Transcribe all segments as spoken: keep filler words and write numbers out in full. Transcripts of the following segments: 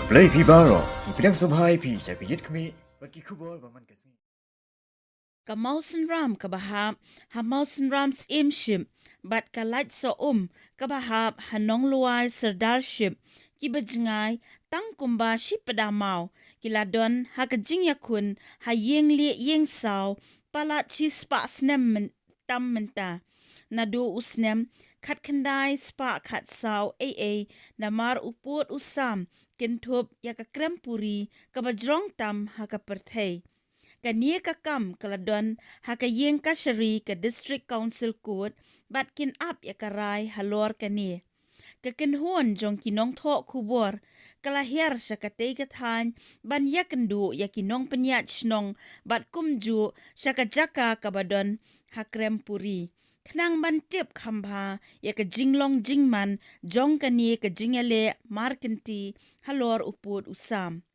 Khublei phi baroh, ngi pdiang sngewbha ïa phi sha ka Ïit Khmih bad ki khubor ba man ka sngi. Ka Mawsynram kaba hap ha Mawsynram Syiemship bad ka Lait Sohum kaba hap ha Nonglwai Sirdarship kiba jngai tang kumba shi pdai maw ki la don ha ka jingïakhun ha ïing lieh ïing saw palat shi spah snem myn- tam mynta. Naduh u snem khatkhyndai spah khatsaw ei ei namar u pud u sam kynthup ïa ka krem puri kaba jrong tam ha ka pyrthei. Kane ka kam ka la don ha ka ïing kashari ka District Council Court bad kin ap ïa ka rai halor kane. Ka kynhun jong ki nongthoh khubor ka la hiar sha katei ka thaiñ ban ïakynduh ïa ki nongpynïaid shnong bad kumjuh sha ka jaka kaba don ha krem puri. Khnang ban tip kham bha ïa ka jinglong jingman jong kane ka jingïaleh markynti halor u pud u sam.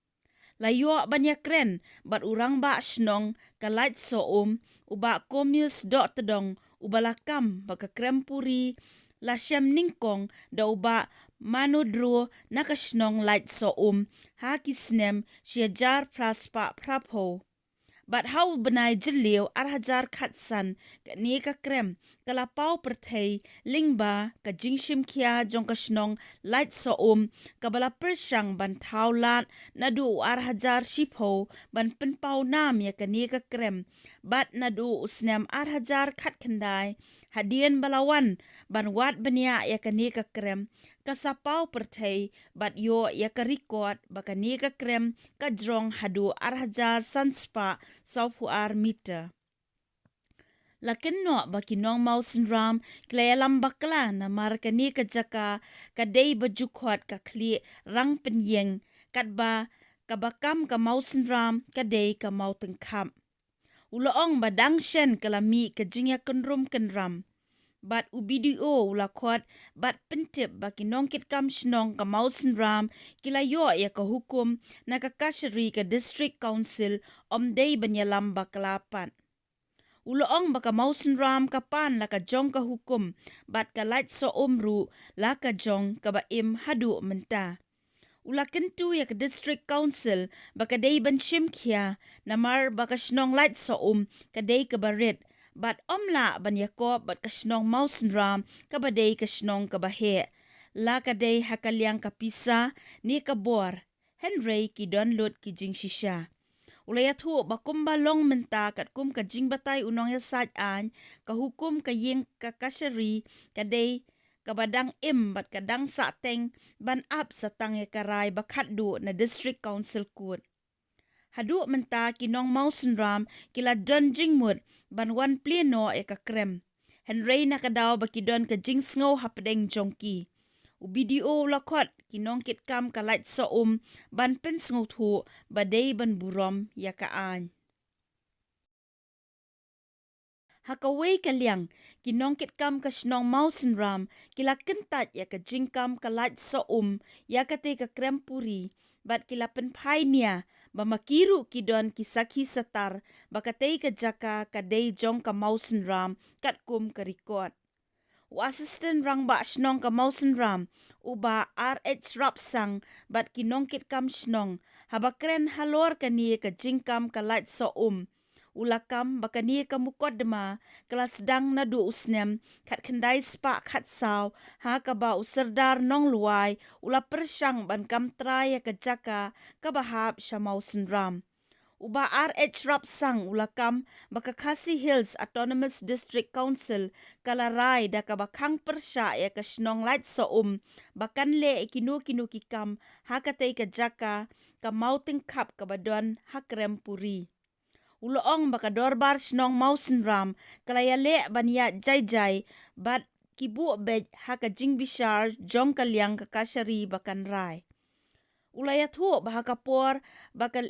La ïoh ban ïakren bad u rangbah shnong ka Lait Sohum, u Bah Komius Dohtdong, uba la kam ba ka krem puri la shem nyngkong da u Bah Manodro na ka shnong Lait Sohum ha ki snem shi hajar phra spah phra phew. Bad ha u bnai Jylliew ar hajar khatsan kane ka krem ka la paw pyrthei lyngba ka jingshim khia jong ka shnong Lait Sohum kaba la pyrshang ban thaw lad naduh u ar hajar shiphew ban pynpaw nam ïa kane ka krem. Bad naduh u snem ar hajar khatkhyndai hadien ba la wan ban wad bniah ïa kane ka krem ka sa paw pyrthei bad ïoh ïa ka record ba kane ka krem ka jrong haduh ar hajar san spah sawphew ar meter. La kynnoh ba ki nong Mawsynram ki la ïalam bakla namar kane ka jaka ka dei ba ju khot ka khlieh rang pynïeng katba kaba kam ka Mawsynram ka dei ka Mawtyngkhap. U la ong ba dang shen ka la mih ka jingïakynrum kynram. Bad u B D O u la khot bad pyntip ba ki nongkitkam shnong ka Mawsynram ki la ïoh ïa ka hukum na ka kashari ka District Council ym dei ban ïalam bakla pat. U la ong ba ka Mawsynram ka pan la ka jong ka hukum bad ka Lait Sohum ruh la ka jong kaba im haduh mynta. U la kyntu ïa ka District Council ba ka dei ban shim khia namar ba ka shnong Lait Sohum ka dei kaba rit bad ym lah ban ïakop bad ka shnong Mawsynram kaba dei ka shnong kaba heh. La ka dei ha ka liang ka pisa ne ka bor, hynrei ki don lut ki jingshisha. U la ïathuh ba kumba long mynta katkum ka jingbatai u nongïasaid aiñ, ka hukum ka ïing ka kashari ka dei kaba dang im bad ka dang sah teng ban ap sa tang ïa ka rai ba khatduh na District Council Court. Haduh mynta ki nong Mawsynram ki la don jingmut ban wan plie noh ïa ka krem. Hynrei na ka daw ba ki don ka jingsngew hapdeng jong ki, u B D O u la khot ki nongkitkam ka Lait Sohum ban pynsngewthuh ba dei ban burom ïa ka aiñ. Ha kawei ka liang, ki nongkitkam ka shnong Mawsynram ki la kyntait ïa ka jingkam ka Lait Sohum ïa katei ka krem puri bad ki la pynphai nia ba ma ki ruh ki don ki sakhi satar ba katei ka jaka ka dei jong ka Mawsynram katkum ka record. U Assistant Rangbah Shnong ka Mawsynram, u Bah R H Rapsang, bad ki nongkitkam shnong, haba kren halor kane ka jingkam ka Lait Sohum, u la kam ba kane ka mukotduma ka la sdang naduh u snem khatkhyndai spah khatsaw, ha kaba u Serdar Nonglwai u la pyrshang ban kam trai ïa ka jaka kaba hap sha Mawsynram. U Bah R H Rapsang u la kam ba ka Khasi Hills Autonomous District Council ka la rai da kaba khang pyrshah ïa ka shnong Lait Sohum ba kan leh ïa kino kino ki kam ha katei ka jaka ka Mawtyngkhap kaba don ha krem puri. U la ong ba ka dorbar shnong Mawsynram ka la ïaleh ban ïaid jai jai bad ki buh beit ha ka jingbishar jong ka liang ka kashari ba kan rai. U la ïathuh ba ha ka por ba ka,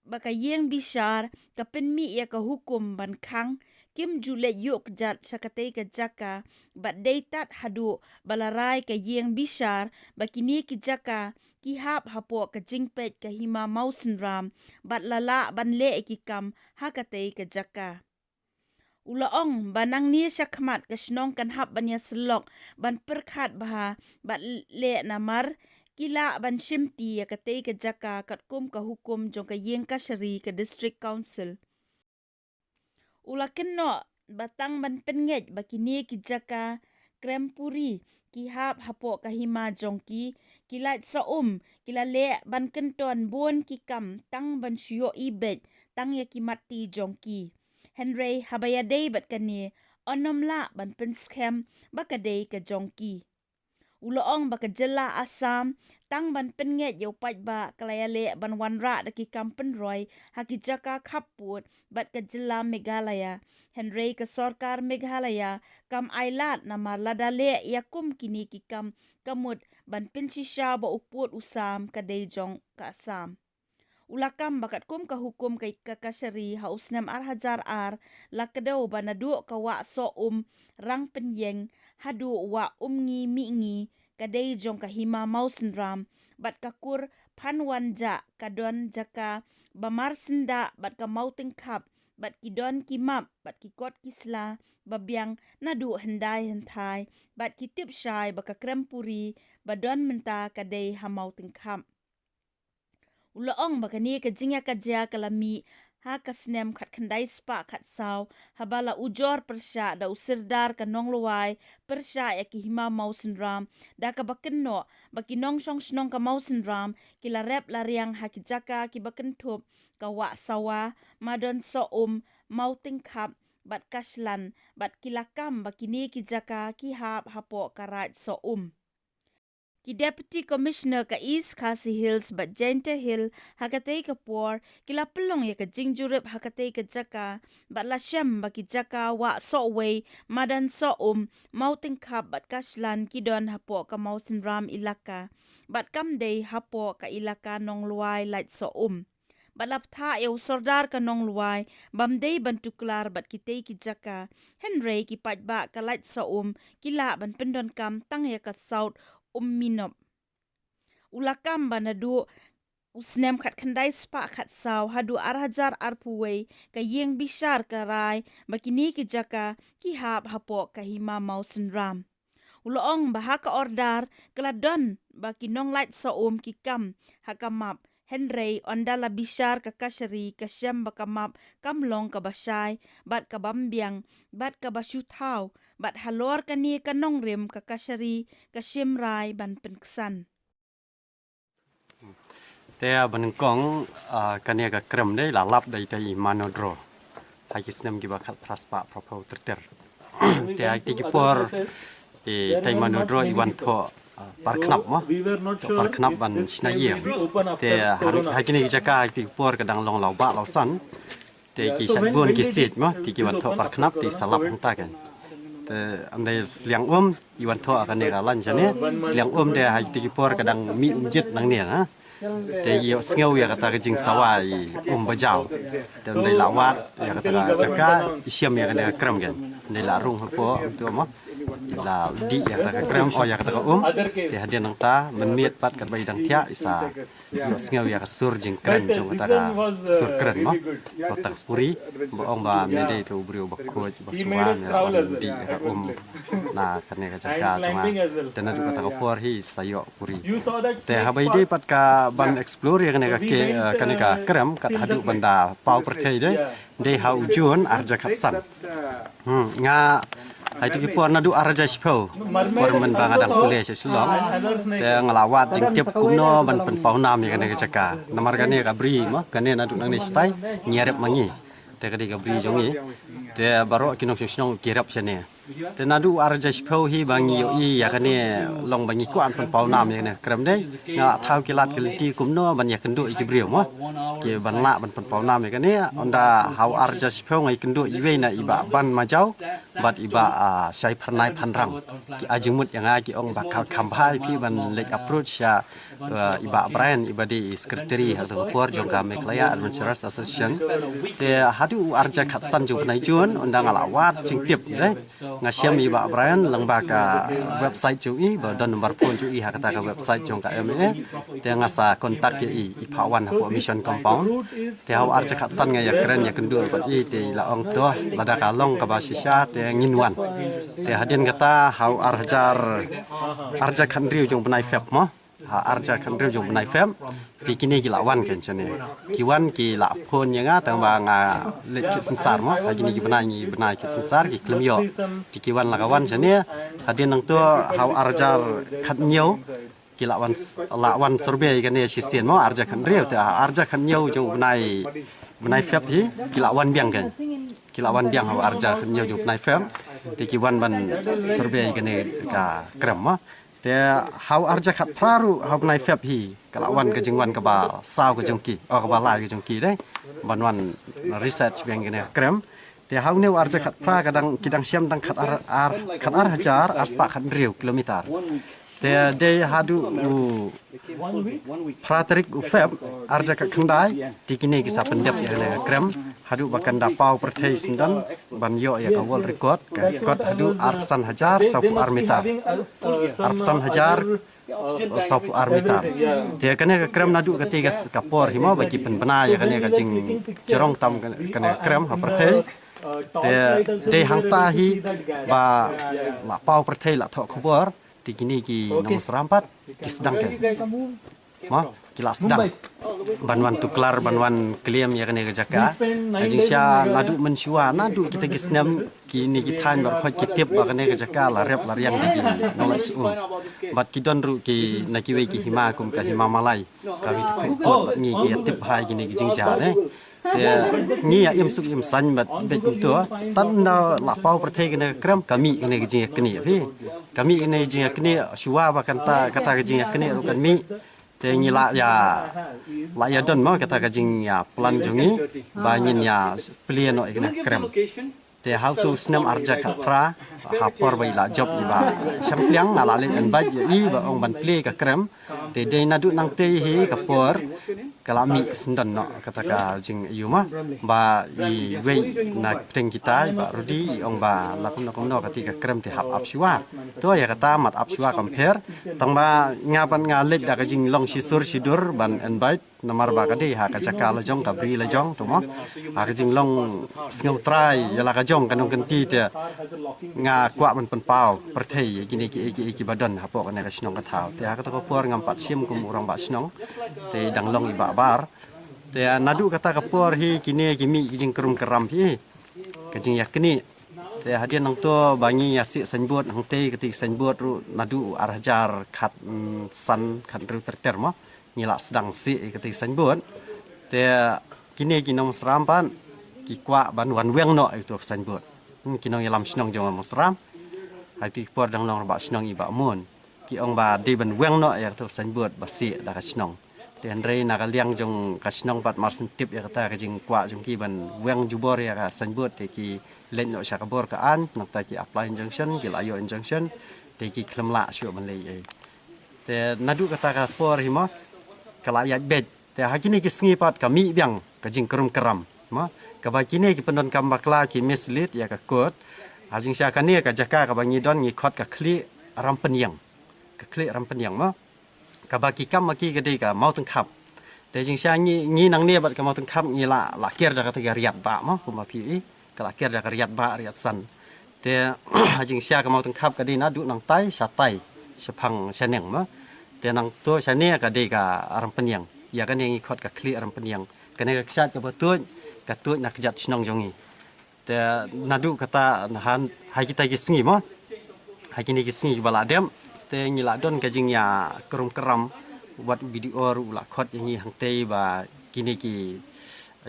ba ka ïing bishar ka pynmih ïa ka hukum ban khang, kim ju leit ïuh kjat sha katei ka jaka bad dei tad haduh ba la rai ka ïing bishar ba kine ki jaka ki hap hapoh ka jingpeit ka hima Mawsynram bad la lah ban leh ïa ki kam ha katei ka jaka. U la ong ba nangne shakhmat ka shnong kan hap ban ïasyllok ban pyrkhat bha bad leh namar ki lah ban shimti ïa katei ka jaka katkum ka hukum jong ka ïing kashari ka District Council. U la kynnoh ba tang ban pynngeit ba kine ki jaka krem puri ki hap hapoh ka hima jong ki, ki lait soh um ki la leh ban kynton bun ki kam tang ban shu ïohi beit tang ïa ki matti jong ki. Hynrei haba ïadei bad kane, yn ym lah ban pynskhem ba ka dei ka jong ki. U la ong ba ka jylla Assam tang ban pynngeit ïa u paidbah ka la ïaleh ban wanrah da ki kam pynroi ha ki jaka khappud bad ka jylla Meghalaya. Hynrei ka sorkar Meghalaya kam ailad namar lada leh ïa kum kine ki kam ka mut ban pynshisha ba u pud u sam ka dei jong ka Assam. U la kam ba katkum ka hukum ka, ka kashari ha u snem ar hajar ar, la kdew ba naduh ka wah soh um Rangpynïeng haduh wah Umngi Mihngi ka dei jong ka hima Mawsynram, bad ka kur Phanwanjah ka don jaka ba marsyndah bad ka Mawtyngkhap, bad ki don ki map bad ki kot ki sla ba biang naduh hyndai hynthai, bad ki tip shai ba ka krem puri ba don mynta ka dei ha Mawtyngkhap. U la ong ba kane ka jingïakajia ka la mih ha ka snem khatkhyndai spah khatsaw, haba la ujor pyrshah da u Sirdar ka Nonglwai pyrshah ïa ki hima Mawsynram, da kaba kynnoh ba ki nongshong shnong ka Mawsynram ki la rep la riang ha ki jaka kiba kynthup ka Wah Sawa, Madon Soh Um, Mawtyngkhap bad Kashlan, bad ki la kam ba kine ki jaka ki hap hapoh ka Raid Soh Um. Ki Deputy Commissioner ka East Khasi Hills bad Jaintia Hills ha katei ka por ki la pynlong ïa ka jingjurip ha katei ka jaka, bad la shem ba ki jaka Wah Sohwei, Madan Soh Um, Mawtyngkhap bad Kashlan ki don hapoh ka Mawsynram ilaka, bad kam dei hapoh ka ilaka Nonglwai Lait Soh Um. Bad la bthah ïa u Sordar ka Nonglwai bam dei ban tuklar bad kitei ki jaka, hynrei ki paidbah ka Lait Soh Um ki lah ban pyndonkam tang ïa ka South Umminop. U la kam ba naduh u snem khatkhyndai spah khatsaw haduh ar hajar arphew wei ka ïing bishar ka rai ba kine ki jaka ki hap hapoh ka hima Mawsynram. U la ong ba ha ka order ka la don ba ki nong Lait Soh Um ki kam ha ka map, hynrei ynda la bishar ka kashari ka shem ba ka map kam long kaba shai bad kaba biang bad kaba shu thaw, bad halor kane ka nongrim ka kashari ka shim rai ban pynksan. Te ba nyngkong, ah, kane ka krem dei la lap da itei i Manodro ha ki snem kiba khatphra spah phraphew ter ter. Te ha kitei ki por itei i Manodro i wan thoh, ah, par khnap mo. Thoh par khnap ban shna ïing. Te ha, ha kine ki jaka ha kitei ki por ka dang long law bah law san. Te ki shait bun ki siej mo, te ki wan thoh par khnap te sa lap hangta kan. Te ynda i Sliang Um i wan thoh ha kane ka lain shane, Sliang Um te ha kitei ki por ka dang mih um jied nangne na. Te i ïohsngew ïa kata ka jingsawa i um ba jaw. Te ynda i la wad ïa kata ka jaka i shem ïa kane ka krem kan. Ynda i la rung hapoh tu mo, i la dih ïa kata ka krem, oh, ïa kata ka um. Te hadien nangta mynmiet pat katba i dang thiah i sa ïohsngew ïa ka sur jingkren jong kata ka sur kren mo, kata ka puri, ba ong ba me dei te u briew ba khuid ba shuwa, me la wan dih ïa ka um na kane ka jaka jong nga. Te naduh kata ka por hi sa ïoh puri. Te haba i dei pat ka ban explore ïa kane ka ke, eh, kane ka krem kat haduh ban da paw pyrthei dei. Dei ha u June ar hajar khatsan. Hmm, nga ha kitei ki por naduh ar hajar shiphew, por mynba nga dang pule sha Shillong. Te nga la wad jingtip kumno ban pynpaw nam ïa kane ka jaka. Namar kane ka bri mo, kane naduh nangne shatai ngi ïarep ma ngi. Te ka dei ka bri jong ngi. Te baroh ki nongshong shnong ki rep shane. Te naduh ar hajar shiphew hi ba ngi ïohi ïa kane, long ba ngi kwah ban pynpaw nam ïa kane ka krem dei. Nga la thaw ki lad ki lynti kumno ban ïakynduh ïa ki briew mo, ki ban lah ban pynpaw nam ïa kane. Ynda ha u ar hajar shiphew nga ïakynduh iwei na i Bah Ban Majaw bad i Bah, ah, Shai Pharnai Phanrang. Ki ai jingmut ïa nga, ki ong ba ka kham bha ïa phi ban leit approach ïa, ah, i Bah Brian, i ba dei i secretary ha kata ka por jong ka Meghalaya Adventurers Association. Te haduh u ar hajar khatsan jong u bnai June, ynda nga la wad jingtip dei. Nga shem i Bah Brian lyngba ka website jong i, ba don number phone jong i ha kata ka website jong ka M A. Te nga sa contact ïa i, i phah wan hapoh Mission Compound. Te ha u ar hajar khatsan nga ïakren ïakynduh bad i, te i la ong to, lada ka long kaba shisha te ngin wan. Te hadien kata ha u ar hajar, ar hajar khathynriew jong u bnai Feb mo. Ha arja khan riu jong bnai Feb. Te kine ki la wan kan chane. Ki wan ki la phone ïa nga tang ba nga leit kit sensar mo. Ha kine ki bnai ngi bnai kit sensar ki klim ïoh. Te ki wan la ka wan chane. Hadien nangto ha arja khan ñiew ki la wan s- la wan survey kane shisien mo arja khan riu te ha arja khan ñiew jong bnai bnai Feb hi ki la wan biang kan. Ki la wan biang ha arja khan ñiew jong bnai Feb. Te ki wan ban survey kane ka krem mo. Te ha arja khat phra ruh ha bnai Feb hi ka la wan ka jingwan kaba saw ka jong ki, oh, kaba lai ka jong ki dei ban wan research biang kane ka krem. Te ha une u arja khat phra ka dang ki dang shem dang khat ar, ar khat ar hajar ar spah khat riu kilometer. Te dei haduh u phra tarik u Feb arja khat khyndai te kine ki sa pyndep ïa kane ka krem haduh ba kan da paw pyrthei syndon ban ïoh ïa ka world record ka kot haduh arphew san hajar saw phew ar meter. Arphew san hajar saw phew ar meter. Te kane ka krem naduh kati ka s- ka por hi mo ba ki pynbna ïa kane ka jingjrong tam kane kane ka krem ha pyrthei. Te dei hangta hi ba la paw pyrthei la thoh khubor te kine ki nongshram pat ki sdang ka mo ki la sdang ban wan tuklar ban wan claim ïa kane ka jaka. Ka jingshisha naduh mynshuwa naduh kita ki snem kine ki thaiñ baroh khoit ki tip ba kane ka jaka la rep la riang da ki nonglait sum. Bad ki don ruh ki na kiwei ki hima kum ka hima Malai ka wi tu khoi put bad ngi ki ïa tip hai kine ki jingjia ne. Te ngi ïa im suk im saiñ bad bad kumto tan da la paw pyrthei kane ka krem ka mih kane ka jingïaknieh phi. Ka mih kane ka jingïaknieh shuwa ba kanta kata ka jingïaknieh ruh kan mih. Te ngi la ïa la ïa don mo kata ka jingïa plan jong ngi ba ngin ïa plie noh ïa kane ka krem. Te ha utu u snem arja khat phra ha por ba i la jop i Bah Shangpliang nga la leit invite ïa i ba ong ban plie ka krem. Te dei naduh nangtei hi ka por ka la mih syndon noh kata ka jingïohi mo ba iwei na pdeng kita i Bah Rudi i ong ba la kumno kumno kata ka krem te hap ap shuwa. To ïa kata mat ap shuwa kam pher. Tang ba nga ban nga leit da ka jinglong shisur shidur ban invite namar ba ka dei ha ka jaka la jong ka bri la jong to mo. Ha ka jinglong sngewtrai ïa la ka jong ka nongkynti te nga kwah ban pynpaw pyrthei ïa kine ki ki ki ba don hapoh kane ka shnong ka thaw. Te ha kata ka por ngam pat shim kum u rangbah shnong. Te dang long i Bah Bar. Te naduh kata ka por hi kine ki mih ki jingkrum kram hi. Ka jingïaknieh. Te hadien nangto ba ngi ïa sih signboard hangtei kata ka signboard ruh naduh u ar hajar khat mm, san khat riu ter ter mo. Ngi la sdang sih kata ka signboard. Te kine ki nongshram pat ki kwah ban wan weng noh ïa uto u signboard. Hmm, ki nongïalam shnong jong u Mawsram. Ha kata ka por dang long rangbah shnong i Bah Mon. Ki ong ba dei ban weng noh ïa kata ka signboard ba sih da ka shnong. Te hynrei na ka liang jong ka shnong pat mar syn tip ïa kata ka jingkwah jong ki ban weng jubor ïa ka signboard te ki leit noh sha ka bor ka aiñ nangta ki apply injunction ki la ïoh injunction te ki khlem lah shuh ban leit ei. Te naduh kata ka por hi mo ka la ïaid beit te ha kine ki sngi pat ka mih biang ka jingkrum kram mo kaba kine ki pyndonkam bakla ki mislead ïa ka court. Ha jingshisha kane ka jaka kaba ngi don ngi khot ka khlieh Rampynïeng. Ka khlieh Rampynïeng mo. Kaba ki kam ma ki ka dei ka Mawtyngkhap. Te jingshisha ngi ngi nangne bad ka Mawtyngkhap ngi la la ker da kata ka riat ba mo kumba phi i ka la ker da ka riat ba riat san. Te jingshisha ka Mawtyngkhap ka dei naduh nangtai shatai shaphang shaneng mo. Te nangto shane ka dei ka Rampynïeng. Ïa kane ngi khot ka khlieh Rampynïeng. Kane ka kshaid kaba tuid ka tuid na kjat shnong jong ngi. Te naduh kata na han ha kita ki sngi mo. Ha kine ki sngi ba la dem te ngi la don ka jingïa krum kram wat video ruh la khot ïa ngi hangtei ba kine ki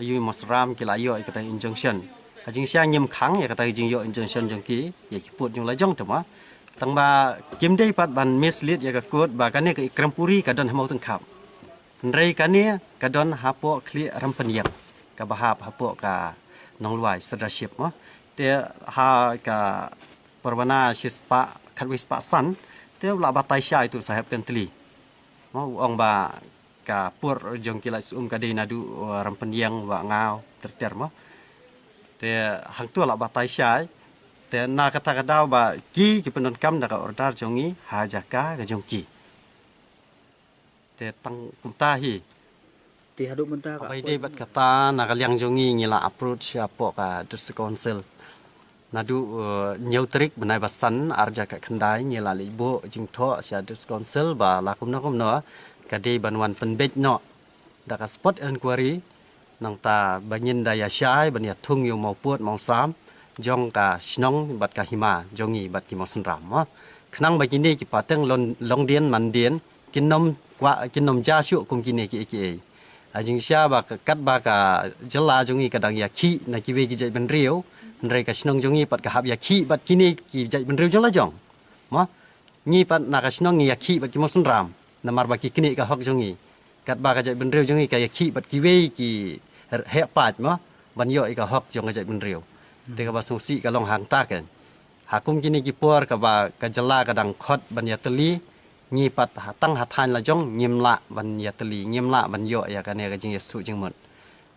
ïa u Mawsram ki la ïoh ïa kata injunction. Ha jingshisha ngim khang ïa kata jingïoh injunction jong ki ïa ki pud jong la jong te mo. Tang ba kim dei pat ban mislead ïa ka court ba kane ka krem puri ka don ha Mawtyngkhap. Hynrei kane ka don hapoh khlieh Rampynïeng kaba hap hapoh ka Nonglwai Sirdarship mo. Te ha ka Parwana shispah khatwei spah san te u la batai shai tu saheb Kentli. Mo u ong ba ka pur jong ki la sum ka dei naduh Rampynïeng Bah Ngaw ter ter mo. Te hangtu la batai shai te na kata ka daw ba ki ki pyndonkam da ka order jong ngi ha jaka ka jong ki. Te tang kumta hi. Te haduh mynta ka bai dei bad kata na ka liang jong ngi ngi la approach hapoh ka District Council. Naduh, eh, hynñiew tarik bnai ba san ar hajar khatkhyndai ngi la leit buh jingthoh sha District Council ba la kumno kumno ka dei ban wan pynbeit noh da ka spot inquiry, nangta ba ngin da ïa shai ban ïa thung ïa u mawpud mawsam jong ka shnong bad ka hima jong ngi bad ki mawsynram, mo. Khnang ba kine ki pateng lon-, longdien mandien kin ym kwah, kin ym jia shuh kum kine kiei kiei. Ha jingshisha ba ka, katba ka jylla jong ngi ka dang ïakhih na kiwei ki jaitbynriew, hynrei ka shnong jong ngi pat ka hap ïakhih bad kine ki jaitbynriew jong la jong, mo. Ngi pat na ka shnong ngi ïakhih bad ki mawsynram namar ba ki knieh ka hok jong ngi. Katba ka jaitbynriew jong ngi ka ïakhih bad kiwei ki r-, heh paid, mo, ban ïoh ïa ka hok jong ka jaitbynriew. Te kaba sngewsih ka long hangta kein. Ha kum kine ki por kaba ka jylla ka dang khot ban ïatylli, ngi pat ha, tang ha thaiñ la jong ngim lah ban ïatylli, ngim lah ban ïoh ïa kane ka jingïasngewthuh jingmut.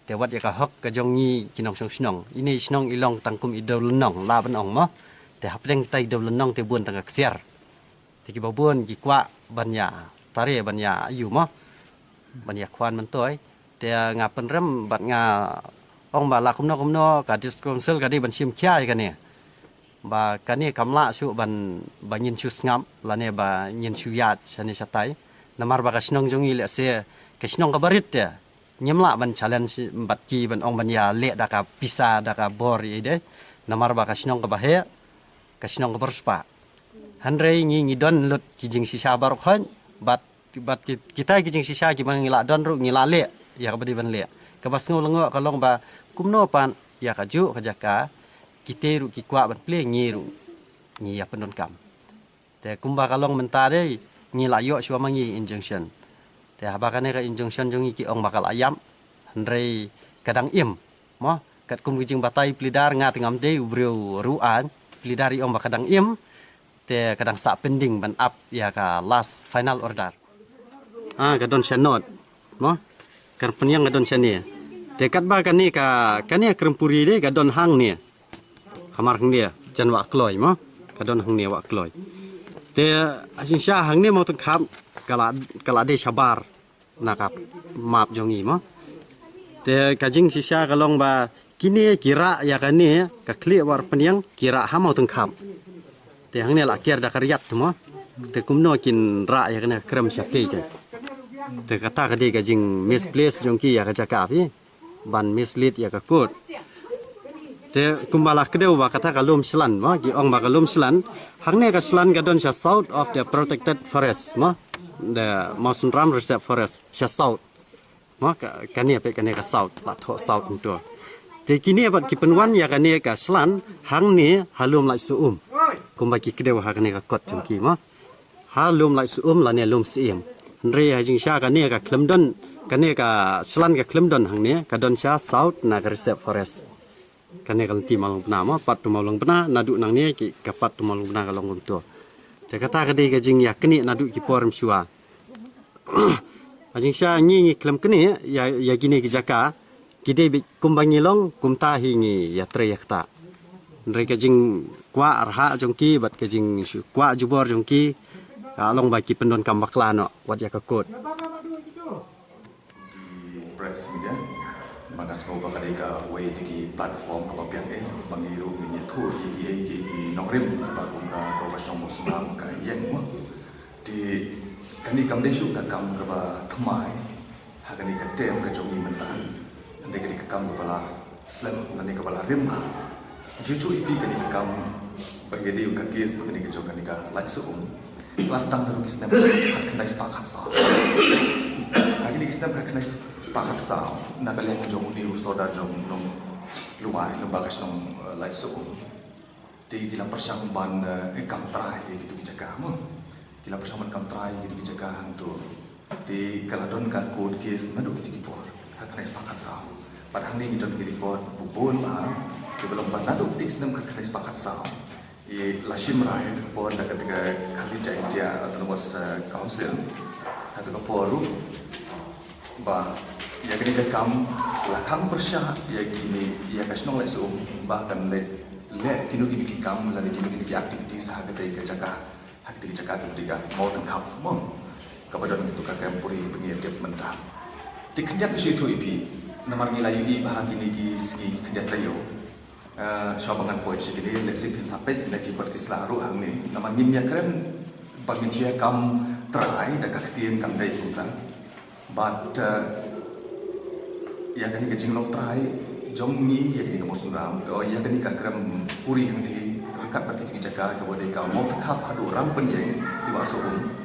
Te wat ïa ka hok ka jong ngi ki nongshong shnong. Ine i shnong i long tang kum i dewlynnong, lah ban ong, mo. Te hapdeng kita i dewlynnong te bun tang ka ksiar. Te kiba bun ki kwah ban ïa tare, ban ïa ïoh, mo, ban ïa khwan myntoi. Te nga pynrem bad nga ong ba la kumno kumno ka District Council ka dei ban shim khia ïa kane. Ba kane kam lah shuh ban, ba ngin shu sngap lane ba ngin shu ïaid shane shatai. Namar ba ka shnong jong ngi lehse ka shnong kaba rit te. Ngim lah ban challenge bad ki ban ong ban ïaleh da ka pisa, da ka bor ïa dei. Namar ba ka shnong kaba heh, ka shnong kaba riewspah. Hynrei ngi, ngi don lut ki jingshisha baroh khoit, bad, bad ki, kita ki jingshisha kiba ngi lah don ruh ngi lah leh ïa kaba dei ban leh. Kaba sngew lyngngoh ka long ba kumno pat ïa kajuh ka jaka, kita ruh ki kwah ban plie, ngi ruh ngi ïa pyndonkam. Te kumba ka long mynta dei, ngi la ïoh shuwa ma ngi injunction. Te haba kane ka injunction jong ngi ki ong ba ka la ïap, hynrei ka dang im, mo. Katkum ki jingbatai plie dar, nga te ngam dei u briew ruh, plie dar i ong ba ka dang im. Te ka dang sah pending ban ap ïa ka last final order. Ah, ka don sha north, mo. Ka pynïang ka don shane. Te katba kane ka, kane ka Krempuri dei ka don hangne. Hamar hangne jan Wah Kloi, mo. Ka don hangne Wah Kloi. Te ha jingshisha hangne Mawtyngkhap ka la, ka la dei shabar na ka map jong ngi, mo. Te ka jingshisha ka long ba kine ki rah ïa kane ka khlieh Wah Pynïang ki rah ha Mawtyngkhap. Te hangne la ker da ka riat, mo. Te kumno kin rah ïa kane ka krem sha pei ka. Te kata ka dei ka jingmisplace jong ki ïa ka jaka phi. Ban mislead ïa ka court. Te kumba la kdew ba kata ka lum shlan, mo, ki ong ba ka lum shlan. Hangne ka shlan ka don sha south of the protected forest, mo. The Mawsynram Reserve Forest, sha south. Mo, ka, kane peit kane ka south, la thoh south nto. Te kine pat ki pynwan ïa kane ka shlan, hangne ha lum Laisoh Um. Kumba ki kdew ha kane ka kot jong ki, mo. Ha lum Laisoh Um lane lum Syiem. Hynrei ha jingshisha kane ka khlem don, kane ka shlan ka khlem don hangne, ka don sha south na ka reserve forest. Kane ka lynti Mawlyngbna, mo, pat to Mawlyngbna, naduh nangne ki, ka pat to Mawlyngbna ka long kumto. Te kata ka dei ka jingïaknieh naduh ki por mynshuwa. Ha jingshisha ngi, ngi khlem knieh ïa, ïa kine ki jaka, ki dei beit kumba ngi long, kumta hi ngi ïatrei ïa kata. Hynrei ka jingkwah arhah jong ki bad ka jingshu-, kwah jubor jong ki, ka long ba ki pyndonkam bakla noh wat ïa ka court. Ki press media, ma nga sngew ba ka dei kawei na ki platform kaba biang eh ba ngi ruh ngin ïathuh ïa ki, ïa ki, ïa ki nongrim kiba kum ka Dorbar Shnong Mawsynram ka ïeng mo. Te kane kam dei shuh ka kam kaba thymmai ha kane ka term ka jong ngi mynta. Kane ka dei ka kam kaba la slem lane kaba la rim bha. Ju ju ipi kane ka kam ba ïadei ka case ba kane ka jong kane ka Laisoh Um. Ka la sdang naduh ki snem khatkhyndai spah khatsaw. Ha kine ki snem khatkhyndai spah khatsaw na ka liang jong une u sordar jong u nonglwai lyngba ka shnong, eh, Laisoh Um. Te ki la pyrshang ban, eh, kam trai ïa kito ki jaka mo. Ki la pyrshang ban kam trai ïa kito ki jaka hangto. Te ka la don ka court case naduh kito ki por khatkhyndai spah khatsaw. Bad hangne ngi don ki record bun bha kiba long ba naduh kito ki snem khatkhyndai spah khatsaw, i la shim rai ha kata ka por da kata ka Khasi Jaintia Autonomous, eh, Council. Ha kata ka por ruh ba ïa kane ka kam la khang pyrshah ïa kine, ïa ka shnong Laisoh Um ba kan leh, leh kino kino ki kam lane kino kino ki activities ha kata ka jaka, ha kata ka jaka kaba dei ka Mawtyngkhap mo, kaba don kata ka Krempuri ba ngi ïa tip mynta. Te khyndiat ngi shu ïathuh ïa phi namar ngi la ïohi ba ha kine ki sngi khyndiat taïew Shuwa ba ngan poi sha kine, lehse phin sa peit na ki kot ki sla ruh hangne. Namar ngim ïakren ba ngin shu ïa kam trai da ka ktien kam dei kumta. Bad ïa kane ka jinglong trai jong ngi ïa kane ka Mawsynram, ïa kane ka krem puri hangthie ryngkat bad kito ki jaka kaba dei ka Mawthakhap haduh Rampynïeng, i Wahsohum.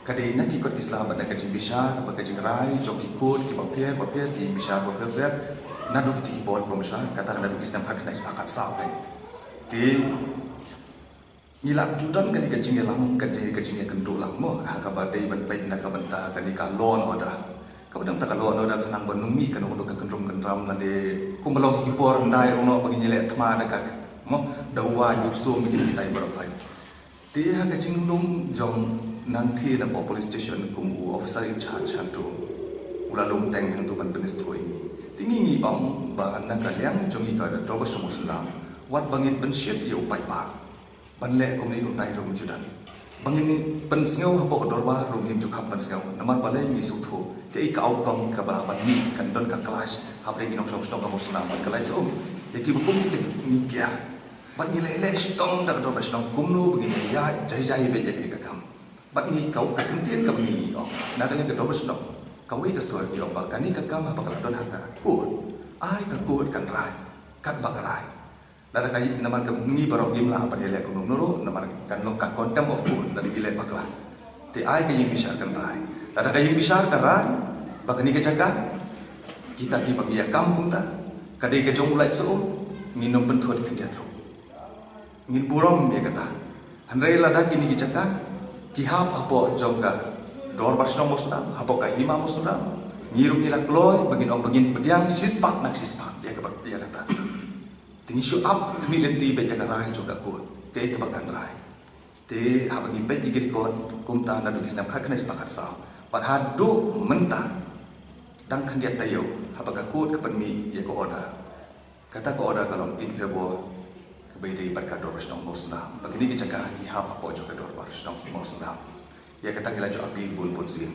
Ka dei na ki kot ki sla bad na ka jingbishar bad ka jingrai jong ki kot kiba pher bapher, ki jingbishar bapher bapher naduh kito ki por ba mynshwa, kata naduh ki snem khatkhyndai spah khatsaw. Te ngi la ju don kane ka jingïalam, kane ka jingïakynduh lang mo, ha kaba dei ban peit na ka bynta kane ka law and order. Kaba dei bynta ka law and order, khnang ban ym mih kano kano ka kynrum kynram lane kumba long ki por ynda ïa uno ba ngin ïaleh thma da ka mo, da u waiñ u sum, kitai baroh. Te ha ka jinglum jong nangthie na police station kum u officer in charge hangto, u la lum teng hangto ban pynsngewthuh ïa ngi. Te ngi ngi ong ba na ka liang jong ngi ka Dorbar Shnong Mawsynram, wat ba ngin pynshit ïa u paidbah ban leh kumne kumtai ruh ngim ju don. Ba ngin pynsngew hapoh ka dorbar ruh ngim ju kham pynsngew. Namar balei? Ngi sngewthuh kaei ka outcome kaba lah ban mih, kan don ka clash hapdeng ki nongshong shnong ka Mawsynram bad ka Laitsohum. Ïa kiba kum kita ngi kiar. Bad ngi leh leh shitom da ka Dorbar Shnong kumno ba ngin ïaid jai jai beit ïa kane ka kam. Bad ngi, ka, ka kyntien kaba ngi ong na ka liang ka Dorbar Shnong, kawei ka sur ngi ong ba kane ka kam haba ka la don ha ka kot, ai ka kot kan rai katba ka rai. Lada ka, namar ka ngi baroh ngim lah ban ïaleh kumno kumno ruh, namar kan long ka contempt of court lada ngi leh bakla. Te ai ka ïingbishar kan rai. Lada ka ïingbishar ka rai ba kane ka jaka, kita kiba ngi ïa kam kumta ka dei ka jong u Laitsohum, ngin ym pynthut khyndiat ruh. Ngin burom ïa kata. Hynrei lada kine ki jaka ki hap hapoh jong ka Dorbar Shnong Mawsynram, hapoh ka Hima Mawsynram, ngi ruh ngi la kloi ba ngin ong ba ngin pdiang shispah na shispah ïa kaba, ïa kata. Te ngi shu ap khmih lynti beit ïa ka rai jong ka kot, kaei kaba kan rai. Te haba ngi peit ïa ki record kumta naduh ki snem khatkhyndai spah khatsaw bad haduh mynta, dang khyndiat taïew haba ka kot ka pynmih ïa ka order. Kata ka order ka long in favour kaba ïadei bad ka Dorbar Shnong Mawsynram, ba kine ki jaka ki hap hapoh jong ka Dorbar Shnong Mawsynram. Ïa kata ngi la ju appeal bun bun sien.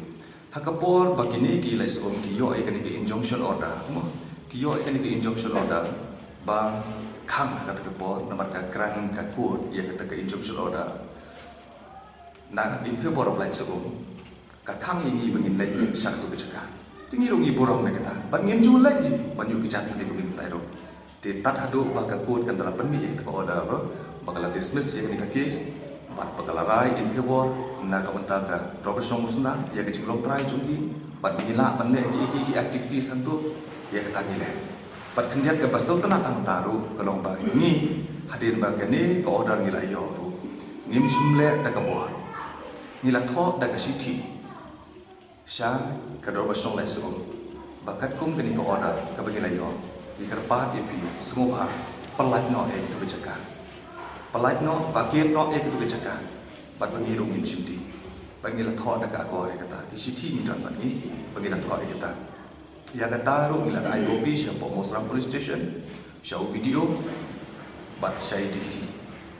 Ha ka por ba kine ki Laitsohum ki ïoh ïa kane ka injunction order, mo, ki ïoh ïa kane ka injunction order ba khang ha kata ka por, namar ka kren ka kot ïa kata ka injunction order na in favour of Laitsohum, ka khang ïa ngi ba ngin leit sha katu ka jaka. Te ngi ruh ngi burom ïa kata, bad ngim ju leit ban ïuh kjat lane kumne kumtai ruh. Te tad haduh ba ka kot kan da la pynmih ïa kata ka order ruh ba ka la dismiss ïa kane ka case, bad ba ka la rai in favour na ka bynta ka Dorbar Shnong Mawsynram ïa ka jinglong trai jong ki, bad ngi lah ban leh ki, ki, ki activities hangto, ïa kata ngi leh. Bad khyndiat kaba sngewtynnat hangta ruh ka long ba ngi, hadien ba kane ka order ngi la ïoh ruh, ngim shym leh da ka bor. Ngi la thoh da ka shithi sha ka Dorbar Shnong Laitsohum ba katkum kane ka order kaba ngi la ïoh, ngi kyrpad ïa phi sngewbha pyllait noh ïa katu ka jaka. Pyllait noh, vacate noh ïa katu ka jaka. Bad ba ngi ruh ngin shimti. Bad ngi la thoh da ka akor ïa kata. Ki shithi ngi don bad ngi ba ngi la thoh ïa kata. Ïa kata ruh ngi la ai copy shapoh Mawsynram Police Station, sha u B D O bad sha i D C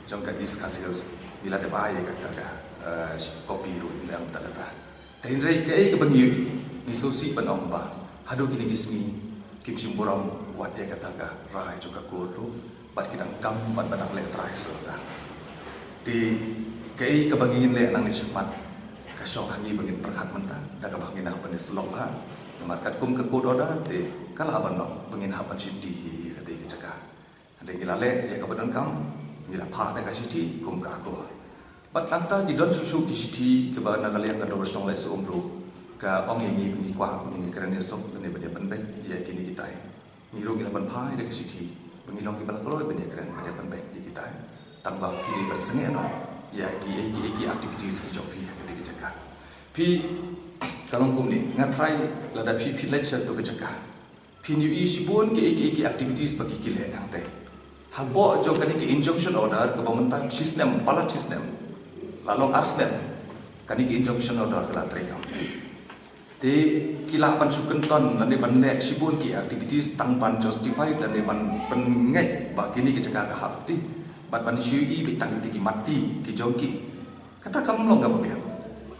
jong ka East Khasi Hills. Ngi la dep ai ïa kata ka, eh, copy ruh ïa kata kata. Te hynrei kaei kaba ngi ïohi, ngi sngewsih ban ong ba haduh kine ki sngi kim shym burom wat ïa kata ka rai jong ka kot ruh, bad ki dang kam bad ba dang leh trai shuh ka. Te kaei kaba ngin leh nangne shakhmat ka shong ha ngi ba ngin pyrkhat mynta da kaba ngin hap ban ïasyllok bha. Namar katkum ka court order te ka lah ban long ba ngin hap ban shimti hi ha katei ka jaka. Hynrei ngi la leh ïa kaba donkam, ngi la phah da ka shithi kum ka akor. Bad nangta ki don shuh shuh ki shithi kiba na ka liang ka Dorbar Shnong Laitsohum ruh ka ong ïa ngi ba ngi kwah, ba ngin ïakren ïasuk lane ban ïapynbeit ïa kine kitai. Ngi ruh ngi la pynphai da ka shithi ba ngi long kiba la kloi ban ïakren ban ïapynbeit ïa kitai. Tang ba ki dei ban sangeh noh ïa kiei kiei ki activities ki jong phi ha katei ka jaka. Phi, ka long kumne, nga tharai lada phi, phi leit sha katu ka jaka, phin ïohi shibun kiei kiei ki activities ba ki, ki leh hangtei. Hapoh jong kane ka injunction order kaba mynta shisnem, palat shisnem, la long ar snem kane ka injunction order ka la treikam. Te ki lah ban shu kynton lane ban leh shibun ki activities tang ban justify lane ban pynngeit ba kine ki jaka ka hap kti, bad ban shu ïohi beit tang ïa ki matti ki jong ki. Kata kam long kaba biang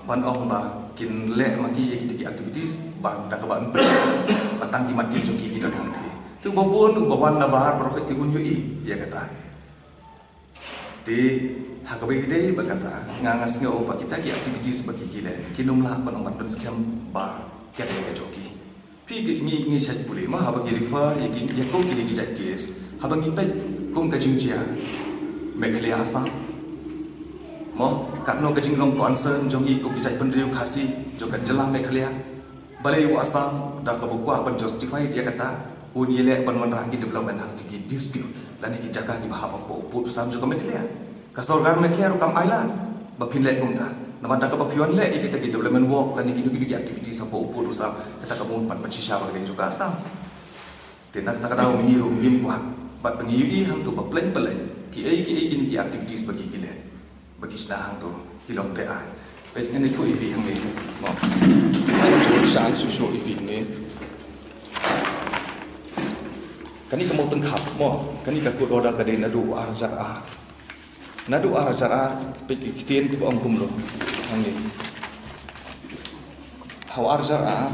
ban ong ba kin leh ma ki ïa kita ki activities ba da kaba ym pynlong ba tang ki matti jong ki ki don hangtei. Uba bun uba wan na bar baroh te un ïohi ïa kata. Te ha kaba ïadei bad kata, nga nga sngew ba kita ki activities ba ki ki leh kin ym lah ban ong ban pynskhem ba ka dei ka jong ki. Phi ki ngi ngi shait pule ma haba ngi refer ïa ki ïa kum kine ki jait case, haba ngi peit kum ka jingjia Meghalaya Assam. Mo, katno ka jinglong concern jong ngi kum ki jait bynriew Khasi jong ka jylla Meghalaya. Balei u Assam da kaba kwah ban justify ïa kata, un ïaleh ban wanrah ki development ha kito ki dispute lane ki jaka kiba hap hapoh u pud u sam jong ka Meghalaya. Ka sorkar Meghalaya ruh kam ailad ba phin leh kumta. Namar da kaba phi wan leh ïa kita ki development work lane kino kino ki activities hapoh u pud u sam, kata ka mut ban pynshisha ba ka dei jong ka Assam. Te na kata ka daw ngi ruh ngim kwah. Bad ba ngi ïohi hangto ba pleng pleng kiei kiei kine ki activities ba ki ki leh, ba ki shna hangto ki long te ai. Peit ngan ïathuh ïa phi hangne. Mo. Shai shuh shuh ïa phi hangne. Kane ka Mawtyngkhap, mo, kane ka court order ka dei naduh ar hajar ar. Naduh ar hajar ar, peit ki ktien kiba ong kumno hangne. Ha u ar hajar ar,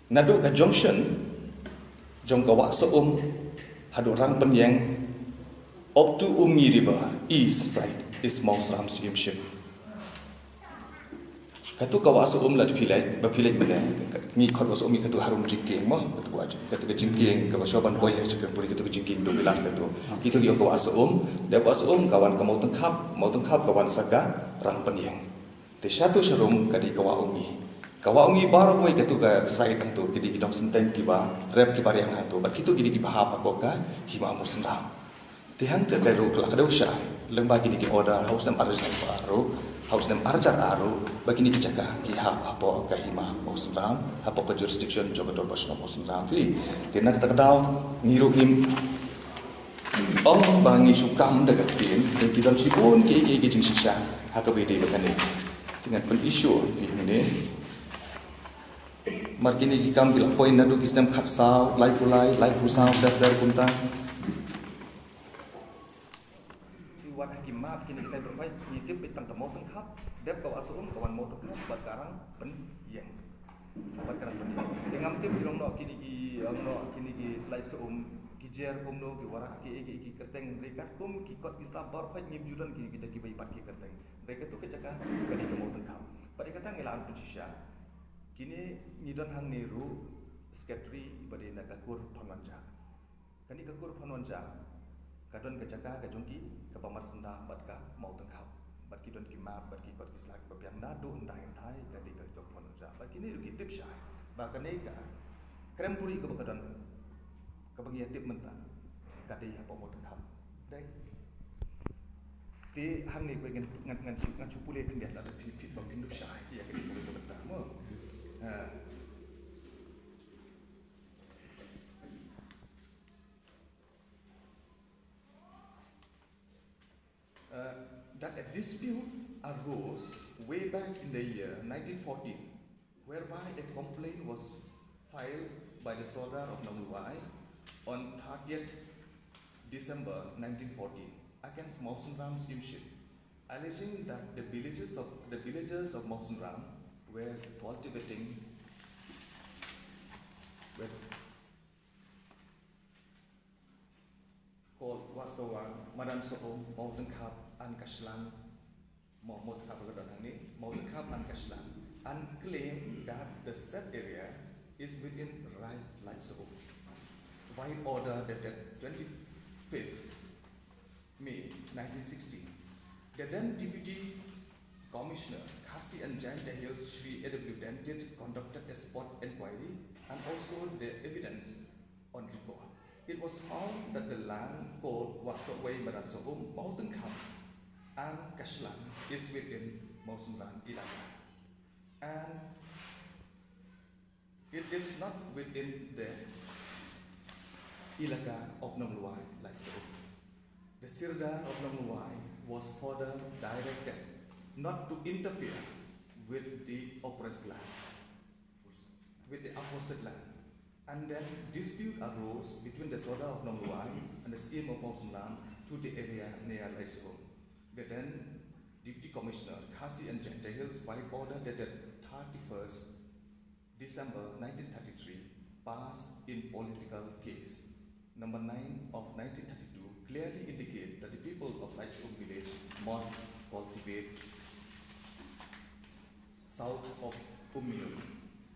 naduh ka junction jong ka Wah Sohum haduh Rangpynieng up to Umngi River, east side is Mawsynram Syiemship. Katu ka Wah Sohum, lada phi leit, ba phi leit mynne, ngi khot Wah Sohum, ngi katu harum jingkieng mo, katu ka, katu ka jingkieng kaba shu ban poi ha Shakempuri, katu ka jingkieng dum bilat katu. Kito ki ong ka Wah Sohum, dep Wah Sohum ka wan ka Mawtyngkhap, Mawtyngkhap ka wan sa ka Rangpynieng. Te shatu sharum ka dei ka Wah Umngi. Ka Wah Umngi baroh kawei katu ka side hangtu ki dei ki dong synteng kiba rep kiba riang hangtu. Bad kitu ki dei kiba hap hapoh ka hima Mawsynram. Te hangta ka ruh ka la ka dei u shai lyngba kine ki order ha u snem ar hajar ar ruh, ha u snem ar hajar ar ruh, ba kine ki jaka ki hap hapoh ka hima Mawsynram, hapoh ka jurisdiction jong ka Dorbar Shnong Mawsynram. Phi, te na kata ka daw ngi ruh ngim ong ba ngi shu kam da ka ktien, te ki don shibun ki, ki, ki jingshisha ha kaba ïadei bad kane. Te ngan pyn-issue ïa phi hangne. Mar kine ki kam ki la poi naduh ki snem khatsaw, laiphew lai, laiphew saw, dep dep kumta. Ki wan ha ki map kine ki type of fight, ngi tip beit tang ka Mawtyngkhap, dep ka Wah Sohum, ka wan Mawtyngkhap bad ka Rangpynieng. Bad ka Rangpynieng. Te ngam tip ki long noh kine ki, long noh kine ki Lai Sohum, ki jer kumno, ki wanrah ki, ki, ki kyrteng, hynrei katkum ki kot ki sla baroh fight ngim ju don ki, kita kiba i bat ki kyrteng. Hynrei katu ka jaka ka dei ka Mawtyngkhap. Bad ïa kata ngi la ai pynshisha. Kine ngi don hangne ruh secretary ba dei na ka kur Phonwanja. Kane ka kur Phonwanja ka don ka jaka ka jong ki kaba mar sendang bad ka Mawtyngkhap. Bad ki don ki map bad ki kot ki sla kiba biang naduh hyndai hyndai ka dei ka jong Phonwanja. Bad kine ruh ki tip shai ba kane ka Krempuri kaba ka don, kaba ngi ïa tip mynta, ka dei hapoh Mawtyngkhap. Dei. Te hangne kawei ngan, ngan, ngan shu, ngan shu pule khyndiat lada phi, phi, ba phin dup shai ïa kane kawei ka bynta mo. Ha. Uh, that a dispute arose way back in the year nineteen fourteen, whereby a complaint was filed by the Sordar of Nongluwai on thirtieth December nineteen fourteen against Mawsynram Syiemship, alleging that the villages of, the villagers of Mawsynram were cultivating, were called Wahsawei, Madansohum, Mawtyngkhap and Kashlang, Maw-, Mawtyngkhap ka don hangne, Mawtyngkhap and Kashlang, and claim that the said area is within Ri Laisohum. Via order dated twenty-fifth May nineteen sixty, the then Deputy Commissioner, Khasi and Jaintia Hills, Shri A W Dentit, conducted a spot inquiry and also the evidence on record. It was found that the land called Wahsawei Madansohum, Mawtyngkhap and Kashlang is within Mawsynram Ilaka. And it is not within the Ilaka of Nongluwai Laisohum. The Sirdar of Nongluwai was further directed not to interfere with the oppressed land, with the aforesaid land. And then dispute arose between the Sordar of Nongluwai and the Syiem of Mawsynram to the area near Laisohum. The then Deputy Commissioner, Khasi and Jaintia Hills, by order dated thirty-first December nineteen thirty-three, passed in political case number nine of nineteen thirty-two, clearly indicate that the people of Laitsoum village must cultivate south of Umminu.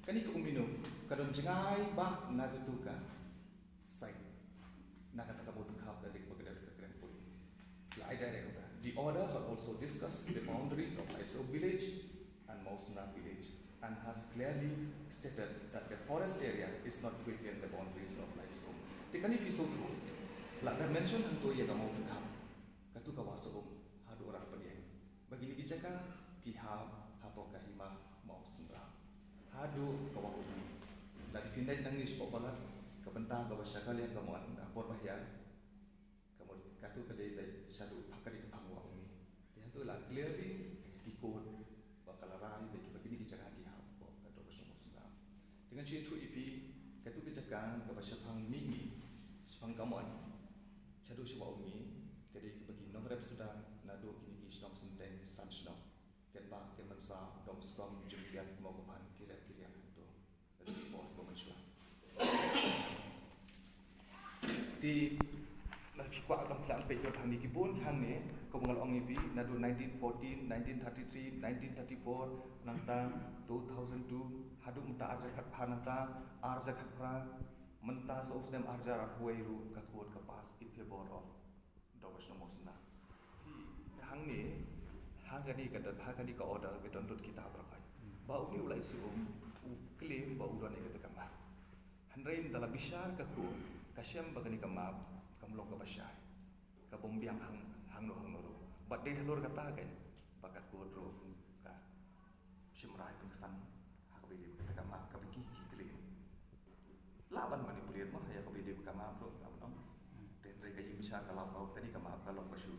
Kane ka Umminu ka don jngai bha na katu ka side, na kata ka Mawtynghap, da dei ba ka dei ka kren puri. La ai direct ka. The order had also discussed the boundaries of Laitsoum village and Mawsynram village and has clearly stated that the forest area is not within the boundaries of Laitsoum. Te kane phi sngewthuh, la da mention hangto ïa ka Mawtynghap, katu ka Wahsoum haduh Rangpyniaid. Ba kine ki jaka ki hap hapoh ka hima Mawsynram haduh ka Wah Umngi. Lada phin leit nangne shapoh palat, ka bynta kaba sha ka liang ka mon, ha por ba hiar, ka mon, katu ka dei beit shaduh, ka dei ka phang Wah Umngi. Te hangto la clearly ki code ba ka la rai beit ba kine ki jaka ki hap hapoh ka Dorbar Shnong Mawsynram. Te ngan shu ïathuh ïa phi, katu ka jaka kaba shaphang mihngi, shaphang ka mon, shaduh sha Wah Umngi, ka dei kaba ki nongrep suda naduh kine ki shnong Synteng san shnong. Ken Bah, Ken Mynsaw, Domskom, Jingkiat, Mawkaphan, ki rep ki riang hangto. Lada ki por ba mynshuwa. Te lada phi kwah ban khlem peit lut hangne, ki bun hangne, kumba nga la ong ïa phi, naduh nineteen fourteen, nineteen thirty-three, nineteen thirty-four, nangta two thousand two, haduh mynta arhajar khatphra, nangta arhajar khatphra, mynta sa u snem arhajar arphew wei ruh ka court ka pass in favor of Dorbar Shnong Mawsynram. Hangne, ha kane ka, ha kane ka order ka don lut kita baroh. Ba une u Laitsoum u claim ba u don ïa kata ka map. Hynrei ynda la bishar ka court, ka shem ba kane ka map kam long kaba shai, ka bym biang hang, hangno hangno ruh. Bad dei halor kata ka, ba ka court ruh ka shim rai pynksan ha kaba ïadei bad kata ka map kaba ki, ki claim. Lah ban manipulate mo ïa kaba ïadei bad ka map ruh, ka map, no? Te hynrei ka ïingbishar ka la ong kane ka map ka long ba shu